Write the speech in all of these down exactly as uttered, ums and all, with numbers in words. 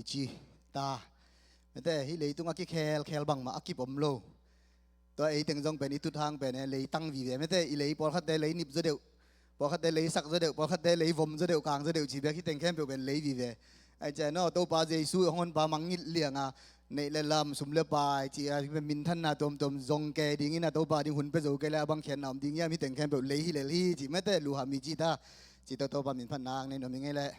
Ci ta. Mate, hih leitung a kikhelkhel bangmah a kip om lo. Tua ei teng zong pen i tut hang pen e, leitang vive. Mate, i lei pawlkhatte lei nip zaw deuh, pawlkhatte lei sak zaw deuh, pawlkhatte lei vom zaw deuh, kang zaw deuh ci bek, hih teng khempeuh pen lei vive. Ai cia no, Topa Jesu hong honpa mangngilh lianga neih le lam, sum le pai ci a minthanna tuamtuam zong ke dingin a Topa ding hun pia zo kei le a bang khiatna om ding hiam, hih teng khempeuh lei hi lel hi ci. Mate, luhami ci ta. Ci ta, Topa min phatna ang nei nuam hi ngei leh.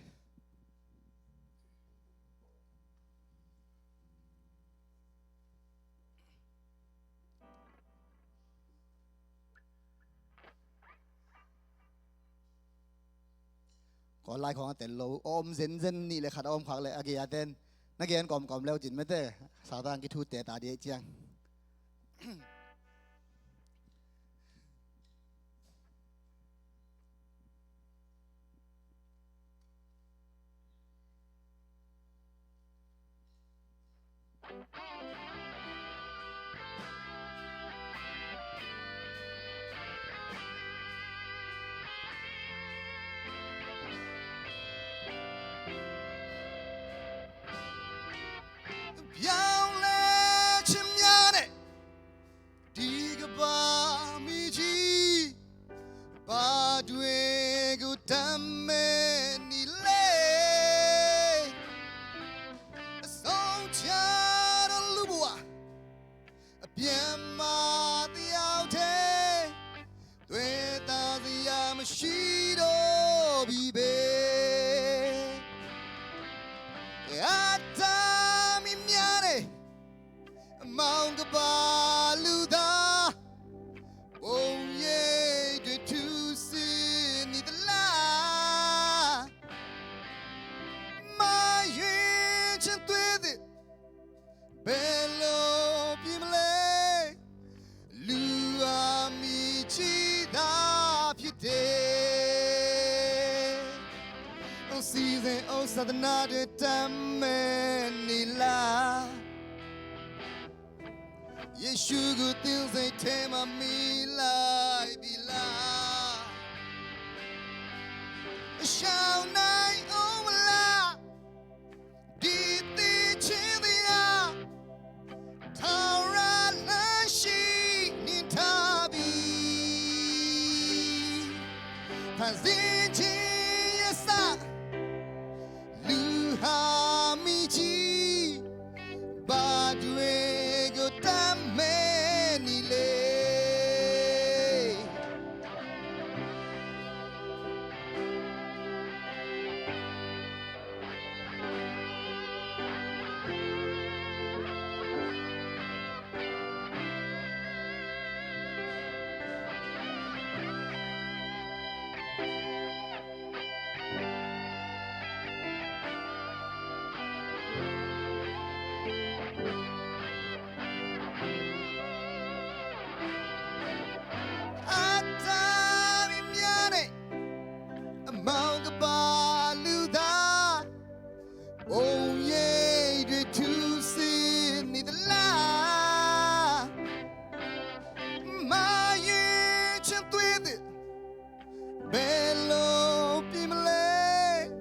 Kawl lai khawng a tel lo, a om zenzen nih le khat a om khak le a gei a ten na gen kawmkawm leu cin mate, Satan kithute ta dih ciang. Biang le chim ya ne. ဒီကမ္ဘာမြေကြီး ဘာတွေ့ကိုတတ်မဲ့နည်းလဲ။ အဆုံးချတော့လူဘဝ အပြတ်မှာတယောက်တည်း တွေ့သာစရာမရှိတော့ပြီပဲ။ အတမီများနဲ့ မောင်ကပါလူသား ပုံရိပ်တွေထူဆစ်နေသလား။ မရွေးချင်သွေးသစ် ဘယ်လိုပြေမလဲ။ လူဟာမြေကြီးသားဖြစ်တယ်။ စီစဉ်ဥစ္စာသနာတွေတတ်မဲ့နေလား။ ယေရှုကိုသင်စိတ်ထဲမှာမီးလိုက်ပြီလား။ ရှောင်နိုင်အောင်မလား။ ဒီသီချင်းတရား ထာဝရလမ်းရှိနေထားပြီ။ ဖန်ဆင်းခြင်းအစ လူဟာမြေကြီး ဘာတွေကိုတတ်မဲ့နည်းလဲ။ အတမီများနဲ့ အမောင်ကပါလူသား ပုံရိပ်တွေထူဆစ်နေသလား။ မရွေးချင်သွေးသစ် ဘယ်လိုပြေမလဲ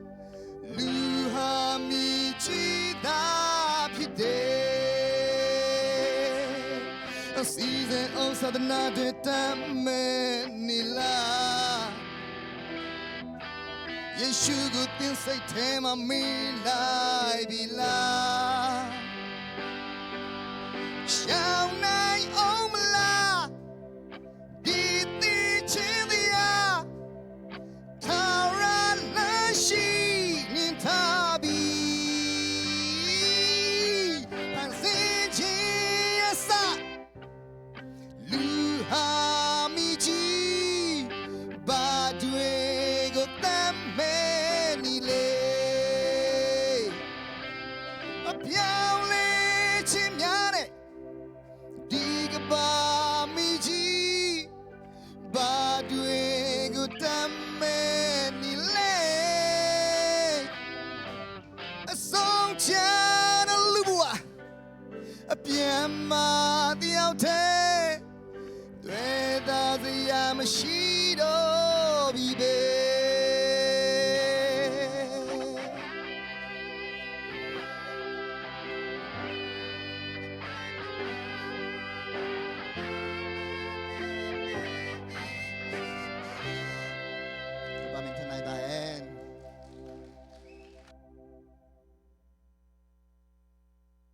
။ လူဟာမြေကြီးသားဖြစ်တယ်။ စီစဉ်ဥစ္စာသနာတွေတတ်မဲ့နည်းလား။ ယေရှုကိုသင်စိတ်ထဲမှာမီးလိုက်ပြီလား။ ရှောင်နိုင်အောင်မလား။ ဒီသီချင်းတရား ထာဝရလမ်းရှိနေထားပြီ။ ဖန်ဆင်းခြင်းအစ လူဟာမြေကြီး ဘာတွေကိုတတ်မဲ့နည်းလဲ။ အပြောင်းလဲခြင်းများနဲ့ ဒီကမ္ဘာမြေကြီး ဘာတွေကိုတတ်မဲ့နည်းလဲ။ အဆုံးချတော့လူဘဝ အပြတ်မှာတယောက်တည်း တွေ့သာစရာမရှိ